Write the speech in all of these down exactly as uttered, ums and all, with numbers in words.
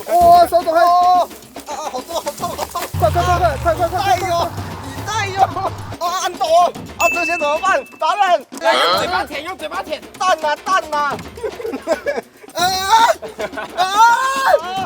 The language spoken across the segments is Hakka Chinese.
哇，手抖汗！哦，啊，好痛，好痛，好痛！快快快快快快快快！哎呦，你带哟！啊，很抖！啊，这些怎么办？达人，来，用嘴巴舔，用嘴巴舔。蛋啊，蛋啊！啊！啊！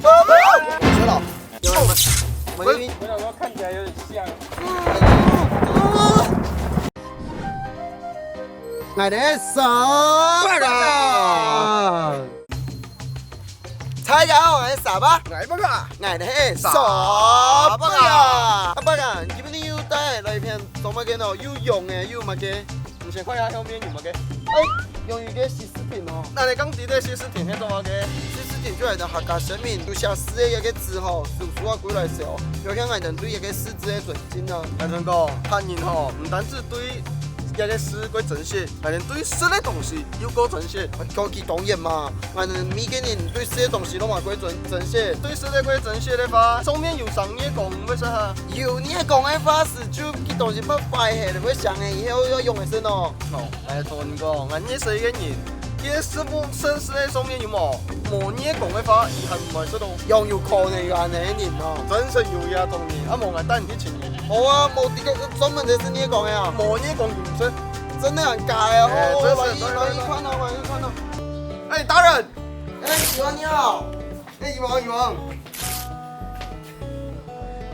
知道。有没有？我以为我想说看起来有点像。 𠊎兜係啥？大家好，𠊎係沙巴。𠊎係巴卡。𠊎兜係沙巴卡。沙巴卡。啊，巴卡，今晡日又帶來一片做麼个呢？又用个又麼个？你先看一下後面有麼个？哎，用一个西施品哦。那你講這个西施品係做麼个？西施品就係客家神明，有寫字个一个字吼，手術啊歸來時候，有向𠊎兜對一个字个尊敬啊。𠊎同你講，客人吼，毋單止對 這个字過珍惜，𠊎兜對食个東西又過珍惜。高級當然嘛，𠊎兜每个人對食个東西都嘛過珍珍惜。對食个過珍惜个話，上面有生月光，會食哈？有月光个話是就佢東西會壞忒，會想个，以後要用个時候。哦，𠊎同你講，𠊎認識一个人，佢个食物甚至个上面有無？無月光个話，佢還毋會食到。仰有可能有恁樣个人哦？真係有呀，當然，啊無𠊎帶你去尋人。好啊，無這个專門就係月光个啊。無月光就毋食。 真的很假哎！哎，哦，真是，我来一，真是，我来一看哦，我来一看哦。哎，达人！哎，宇文你好！哎，宇文，宇文！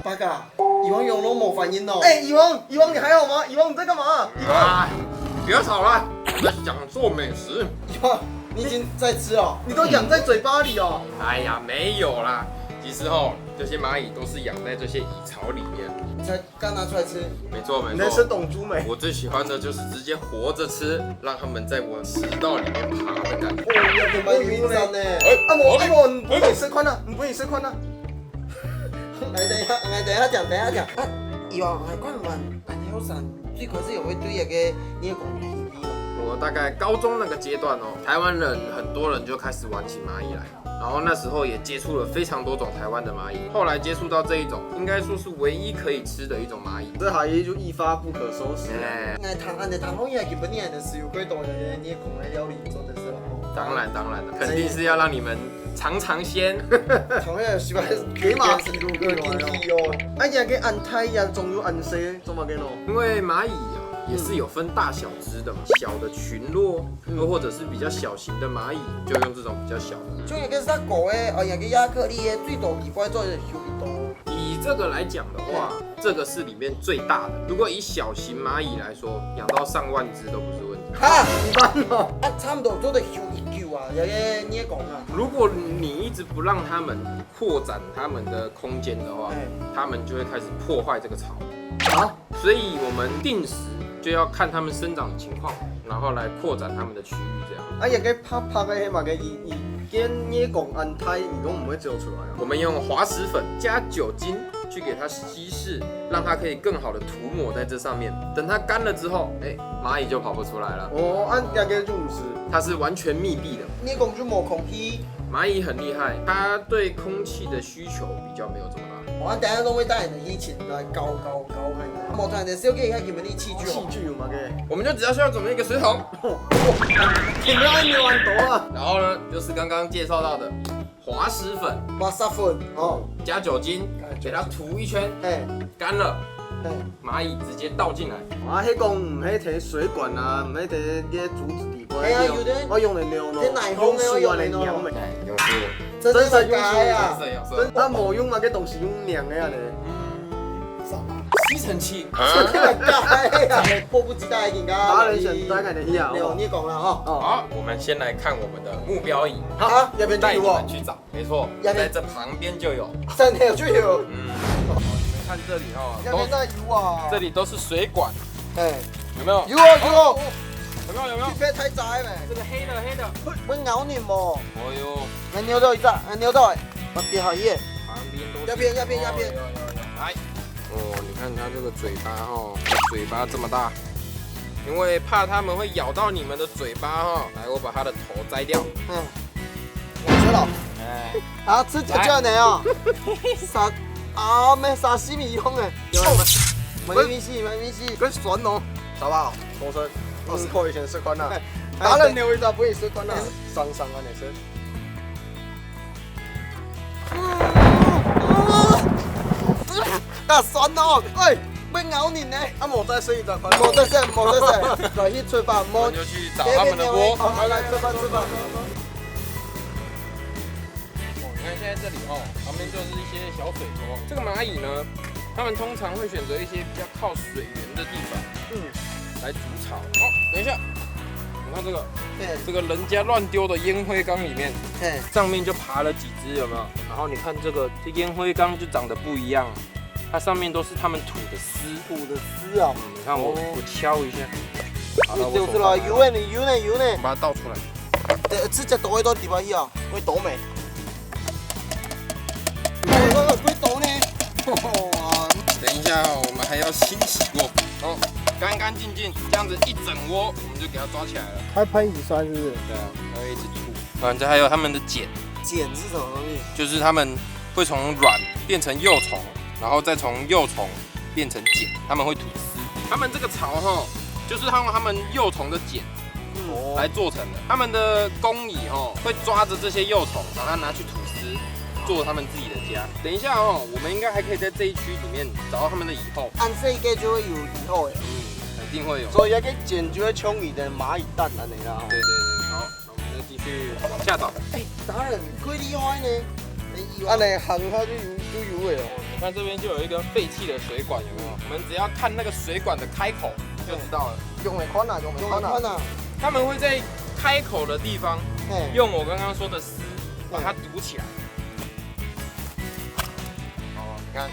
巴卡，宇文有那么反应哦。哎，宇文，宇文，你还好吗？宇文，你在干嘛？宇文！啊，不要吵了，我在享受美食。宇文，你已经在吃哦？你都养在嘴巴里哦。哎呀，没有啦，其实吼，这些蚂蚁都是养在这些蚁巢里面。你才 刚拿出来吃。没错没错。你在吃董猪没？我最喜欢的就是直接活着吃，让他们在我食道里面爬的感觉。哦，你要给它用呢。哎，啊无，哎，啊无，你不能吃看啊，你不能吃看啊。哎，等一下，哎，等一下讲，等一下讲。啊，有啊，哎，看完，哎，你好惨，最开始有会对那个你的公平比哦。我大概高中那个阶段哦，台湾人很多人就开始玩起蚂蚁来。 然后那时候也接触了非常多种台湾的蚂蚁，后来接触到这一种，应该说是唯一可以吃的一种蚂蚁。这还就一发不可收拾。哎，那唐安的唐红也基本上是有几多个你讲的料理做得是了吼。当然当然了，肯定是要让你们尝尝鲜。唐红也喜欢给马是入个进去哦。哎呀，给安泰呀，总有安塞，怎么给咯？因为蚂蚁啊，也是有分大小只的嘛，小的群落， 又或者是比较小型的蚂蚁，就用这种比较小的。像一个杀狗的，哦，一个亚克力的，最多几块做得收一多。以这个来讲的话，这个是里面最大的。如果以小型蚂蚁来说，养到上万只都不是问题。哈，一万哦。啊，差不多做得收一久啊，一个你讲啊。如果你一直不让它们扩展它们的空间的话，哎，它们就会开始破坏这个巢。啊？ 所以我们定时就要看它们生长的情况，然后来扩展它们的区域，这样。啊，也可以拍拍个嘛，个一一间你讲安泰，你讲毋会走出来啊？我们用滑石粉加酒精去给它稀释，让它可以更好的涂抹在这上面。等它干了之后，哎，蚂蚁就跑不出来了。哦，啊，那个就毋是。它是完全密闭的。你讲就无空气。蚂蚁很厉害，它对空气的需求比较没有这么大。 我等下都会带你的疫情来搞搞搞看。我突然间小姐，你看你们的器具哦。器具有吗？给。我们就只要需要准备一个水桶，你们还没玩多啊？然后呢，就是刚刚介绍到的滑石粉，滑石粉哦，加酒精，加酒精。给它涂一圈，哎，干了，哎，蚂蚁直接倒进来。啊，迄讲毋系摕水管啊，毋系摕个竹子底部，哎呀，有的，我用来尿咯，这奶红的用水啊来尿咯，哎，用水。真的假的啊？真的用水。 真，啊，无用啊，个东西用娘个啊咧。嗯，吸尘器。真的假的啊？迫不及待，你看。达人选大概的呀。对，你讲了哈。哦。好，我们先来看我们的目标椅，好，要不要带你们去找？没错，要不要在这旁边就有。真的就有。嗯，你们看这里哈，要不要那有啊？这里都是水管，哎，有没有？有哦，有哦。有没有？有没有？这边太窄了。这个黑的黑的，会咬你哦。哦哟。 来，扭到一下，来，扭到，啊，别好耶。旁边都是。要变，要变，要变。哦，有，有，有，来。哦，你看它这个嘴巴哦，嘴巴这么大，因为怕它们会咬到你们的嘴巴哦。来，我把它的头摘掉。嗯，我吃了。哎，啊，吃掉就要奶哦。沙，啊，没沙西米用的。有没有？没关系，没关系。跟酸哦，好不好？好吃。我是可以先吃看啦。哎，达人牛一下不会吃看啦，哎，酸酸啊，你吃。大蒜哦，喂，要咬你呢。啊，莫再生一段，莫再生，莫再生，赶紧出发，莫。我们就去找他们的窝。好，来，来，吃饭，吃饭。哦，你看现在这里哦，旁边就是一些小水沟。这个蚂蚁呢，它们通常会选择一些比较靠水源的地方，嗯，来筑巢。哦，等一下，你看这个，对，这个人家乱丢的烟灰缸里面，对，上面就爬了几只，有没有？然后你看这个，这烟灰缸就长得不一样，它上面都是它们吐的丝。吐的丝啊。嗯，你看我，哦，我敲一下。好了，我手上来了。有呢，有呢，有呢。我把它倒出来。对，直接倒一段地方去啊，会倒霉。喂，喂，喂，不会倒呢。哇，等一下哦，我们还要清洗过。哦，干干净净，这样子一整窝，我们就给它抓起来了。还喷乙酸是不是？对啊，它会一直吐。反正还有它们的茧，茧是什么东西？就是它们会从卵变成幼虫，然后再从幼虫变成茧，它们会吐丝。它们这个巢吼，就是它用它们幼虫的茧，嗯，来做成的。它们的工蚁吼，会抓着这些幼虫，把它拿去吐丝，做它们自己的家。等一下哦，我们应该还可以在这一区里面找到它们的蚁后。按这个就会有蚁后诶。嗯，肯定会有。所以那个茧就会充你的蚂蚁蛋按呢啦吼。对对对，好。 我们就继续往下找。哎，达人，你够厉害呢！哎，有啊。按呢行下就有，就有了哦。你看这边就有一个废弃的水管，有没有？我们只要看那个水管的开口就知道了。用来看啊，用来看啊。用来看啊。他们会在开口的地方，嘿，用我刚刚说的丝把它堵起来。哦，你看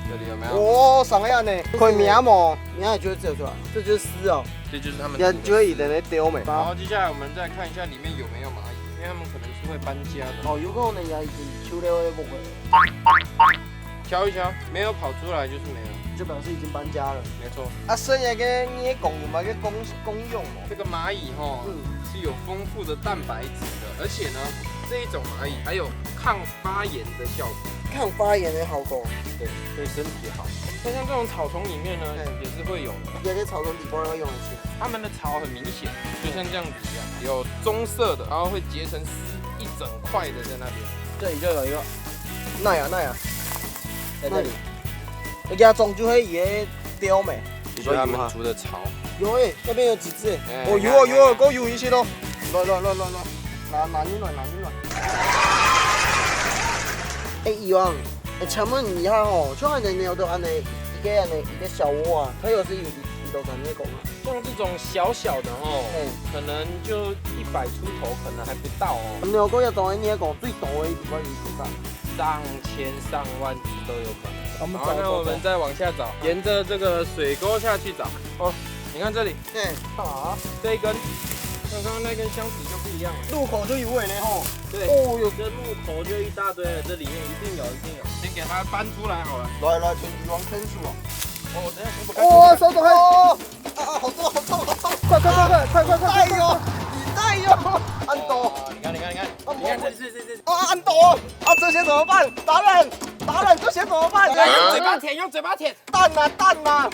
这里有没有？哦，上岸呢，可以摸无？摸就会走出来，这就是丝哦。这就是他们吐的丝。也就会一直在丢没。然后接下来我们再看一下里面有没有蚂蚁，因为他们可能是会搬家的。哦，有可能也已经出来会不会？敲一敲，没有跑出来就是没有。就表示已经搬家了。没错。啊，剩下个你也讲有没有个功功用哦？这个蚂蚁吼，嗯，是有丰富的蛋白质的，而且呢，这一种蚂蚁还有抗发炎的效果。抗发炎的效果。对，对身体好。那像这种草丛里面呢，嗯，也是会有的。也可以草丛底部会用得起。它们的巢很明显，就像这样子一样，有棕色的，然后会结成丝一整块的在那边。这里就有一个，那呀那呀，在这里。那里。人家种就会也丢没。这就是他们筑的巢。有诶，那边有几只诶。哎，哦，有哦，你看，有哦，你看。给我有一些咯。来来来来来，拿拿进来，拿进来。哎，以王，哎，请问一下吼，像恁樣鳥到恁樣一个恁樣一个小窝啊，它有時有有到咱那个讲啊？像这种小小的吼，嗯，可能就一百出头，可能还不到哦。鳥哥要懂你讲最多的一个关于多少？上千上万只都有可能。我们找，好，那我们再往下找，沿着这个水沟下去找。哦，你看这里，对，干嘛？这一根，跟刚刚那根箱子就不一样了。入口就有尾了吼。对，哦哟，这入口就一大堆了，这里面一定有，一定有。先给它搬出来好了。来来，先鱼王伸手啊。哦，等一下，先不看。哇，手指头还，哦，啊，好重，好重，好重。快快快快快快快！哎呦，你带哟，安多。哦，你看，你看，你看，你看这这这这。啊，安多，啊，这些怎么办？达人，达人，这些怎么办？用嘴巴舔，用嘴巴舔。 蛋啊，蛋啊！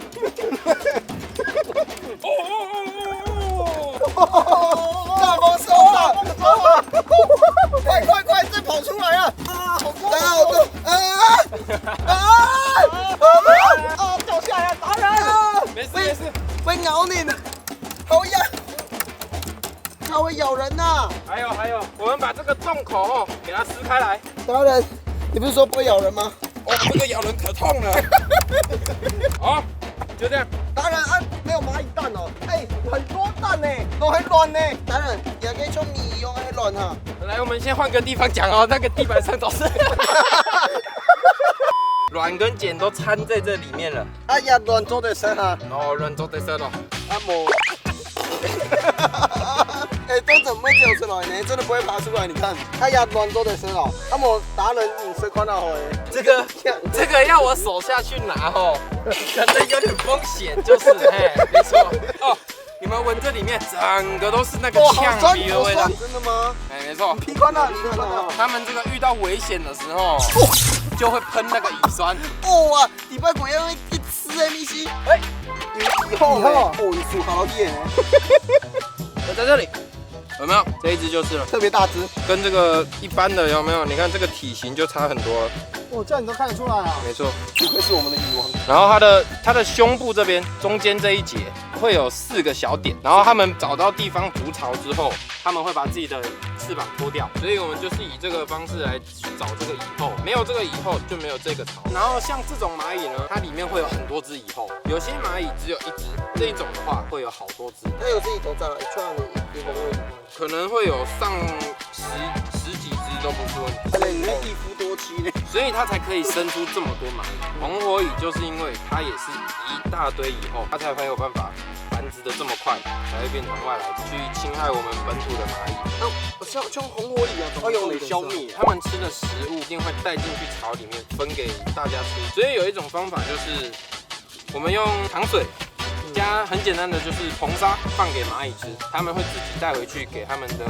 哦哦哦哦哦！大丰收啊！快快快，再跑出来啊！啊，好痛！啊，好痛！啊！啊！啊！啊！掉下来，达人！没事没事。被咬你呢，好痒！它会咬人呐！还有还有，我们把这个洞口哦，给它撕开来。达人，你不是说不会咬人吗？ 哦，这个咬人可痛了。好，就这样。达人啊，没有蚂蚁蛋哦。哎，很多蛋呢，都很软呢。达人，也可以从你用很软哈。来，我们先换个地方讲哦，那个地板上都是。卵跟茧都掺在这里面了。哎呀，卵做得生哈。哦，卵做得生了。啊，无。哎，这怎么会掉出来呢？真的不会爬出来，你看。哎呀，卵做得生哦。啊，无达人，你是看到好诶。这个，这个要我手下去拿吼，可能有点风险，就是，嘿，没错。哦，你们闻这里面，整个都是那个哇，好酸，呛鼻的味道。好酸，真的吗？哎，没错。你鼻看到，你看到。他们这个遇到危险的时候，就会喷那个乙酸。哇， 你不要管要一吃的东西。哎，以后呢？以后。哦，你手好好练。我在这里。有没有？这一只就是了，特别大只，跟这个一般的有没有？你看这个体型就差很多了。哇，这样你都看得出来啊？没错。不愧是我们的蚁王。然后它的它的胸部这边中间这一节会有四个小点，然后它们找到地方筑巢之后，它们会把自己的翅膀脱掉，所以我们就是以这个方式来去找这个蚁后，没有这个蚁后就没有这个巢。然后像这种蚂蚁呢，它里面会有很多只蚁后，有些蚂蚁只有一只，这一种的话会有好多只。它有自己头上一串的一个位置吗？可能会有上十十几只都不是问题。对，你看一夫多妻呢。所以它才可以生出这么多蚂蚁。红火蚁就是因为它也是一大堆蚁后，它才会有办法繁殖的这么快，才会变成外来种，去侵害我们本土的蚂蚁。那像像红火蚁啊，怎么用来消灭？它们吃的食物一定会带进去巢里面分给大家吃，所以有一种方法就是，我们用糖水加很简单的就是硼砂放给蚂蚁吃，它们会自己带回去给它们的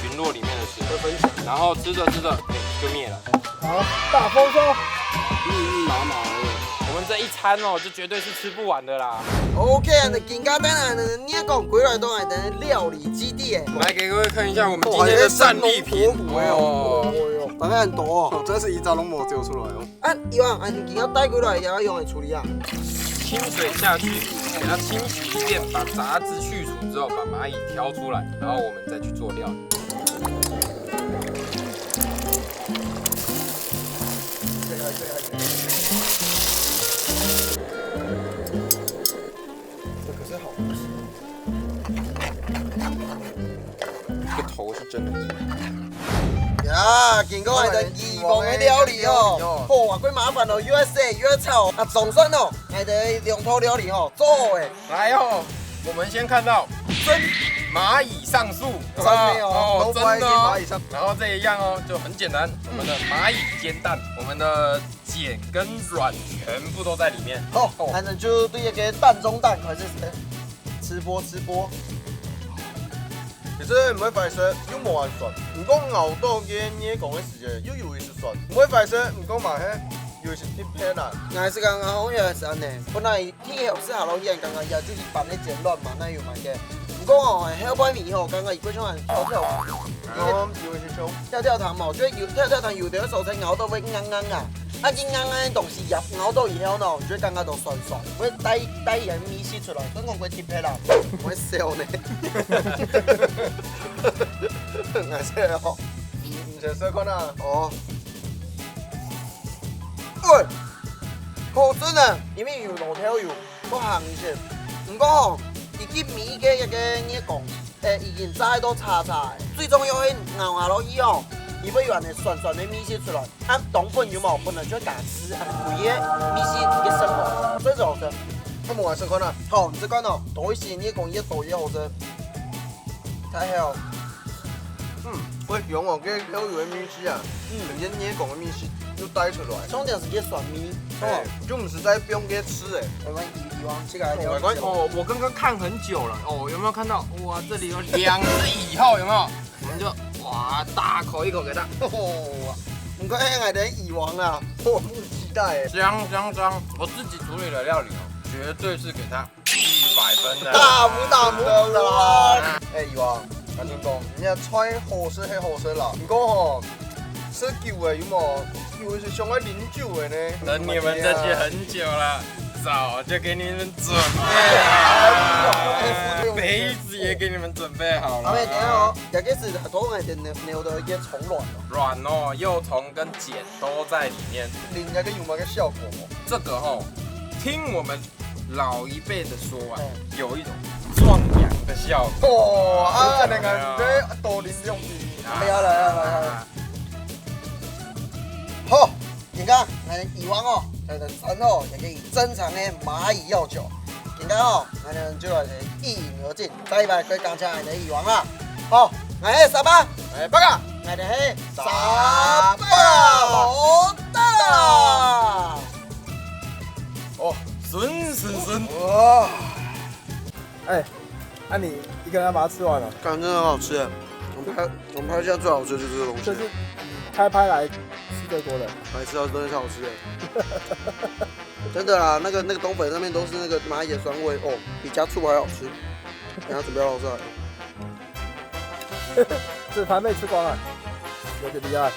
群落里面的食物，会分享。然后吃着吃着，哎，就灭了。好，大丰收。密密麻麻的。我们这一餐哦，就绝对是吃不完的啦。OK，那今天呢，你也讲回来都来的料理基地哎。来给各位看一下我们今天的战利品哦。哦哟，大概很多哦。哦，真是一招都没有丢出来哦。啊，以往啊，你今天带过来也要用来处理啊。清水下去，给它清洗一遍，把杂质去除之后，把蚂蚁挑出来，然后我们再去做料理。这个是好东西。这个头是真的硬。呀，经过我们的蚁王的料理哦，哦，哇，过麻烦哦，又要洗又要炒啊，总算哦，我们的两道料理哦，做好诶。来哦，我们先看到蒸蚂蚁上树，真的哦，哦，真的哦。然后这一样哦，就很简单，我们的蚂蚁煎蛋，我们的 茧跟卵全部都在里面。好，哦，反正就对一个蛋中蛋还是，呃，直播直播。其实毋會壞勢，又無恁酸。毋過咬到个耳公个時節，又有一絲酸。毋會壞勢，毋過嘛係有一絲特別啦。𠊎係講，𠊎好像係恁呢，本來 天氣係下落雨，剛剛也就一般个煎卵嘛，哪有麼个？毋過哦，後背尾吼，剛剛佢過像跳跳糖，哦，有一些臭。跳跳糖嘛，就有跳跳糖，有的時候才咬到會硬硬啊。啊，硬硬个東西也咬到以後呢，就會感覺到酸酸，會帶帶一點味緒出來，所以講會特別啦。會笑呢。𠊎笑哦。你你先試看啊。哦。喂，好食呢，因為有老豆有。 過鹹一些。毋過吼，佢个尾个一个耳公，誒，已經炸到差差个。最重要个咬下落去吼，佢會有恁呢酸酸个味緒出來。啊，當本有無？本來就係假吃，啊，佢个味緒个升華，真係好食。啊，無來試看啊。好，你試看哦，多一些，你講越多越好食。太好。 嗯，會香哦，該豆油个味緒啊，嗯，人家捏講个味緒又帶出來。重點係个酸味，哎，哦，就毋係在放个吃哎。我們以以往這個來了解。我剛哦，我剛剛看很久了哦，有沒有看到？哇，這裡有兩隻蟻后，有沒有？我們就哇大口一口給它，哇！你看，哎，𠊎等蟻王啊，迫不及待哎。香香香，我自己處理的料理哦，絕對是給它 一百分的。大拇大拇的啦。哎，蟻王，𠊎同你講，你个菜好食係好食啦，毋過吼，食久了有無？有一些想愛啉酒的呢。等你們這些很久了，早就給你們準備好了，杯子也給你們準備好了。阿妹，等一下哦，這個係頭先个牛牛的一個蟲卵哦。卵哦，幼蟲跟繭都在裡面。啉那個有麼个效果無？這個吼，聽我們 老一輩的說啊，哎，有一種壯陽的效果。哦，啊，恁樣啊，哎呀，對，多啉兩杯。啊，來啊，來啊，來啊。好，今天𠊎等蟻王哦，來个三號，也可以珍藏个螞蟻藥酒。今天哦，𠊎等就來一飲而盡。再一擺，各位感謝𠊎等蟻王啊。好，𠊎係沙巴，哎，八嘎，𠊎等係沙巴，好大啦。 哦，順順順。哇！哎，那你一个人要把它吃完了？看，真的很好吃耶。我们拍，我们拍下最好吃的就是这个东西。就是你拍拍来吃最多的。白痴啊，真的超好吃的。真的啦，那个，那个东北那边都是那个蚂蚁的酸味哦，比加醋还好吃。等一下准备要捞出来。这盘被吃光了，有点厉害。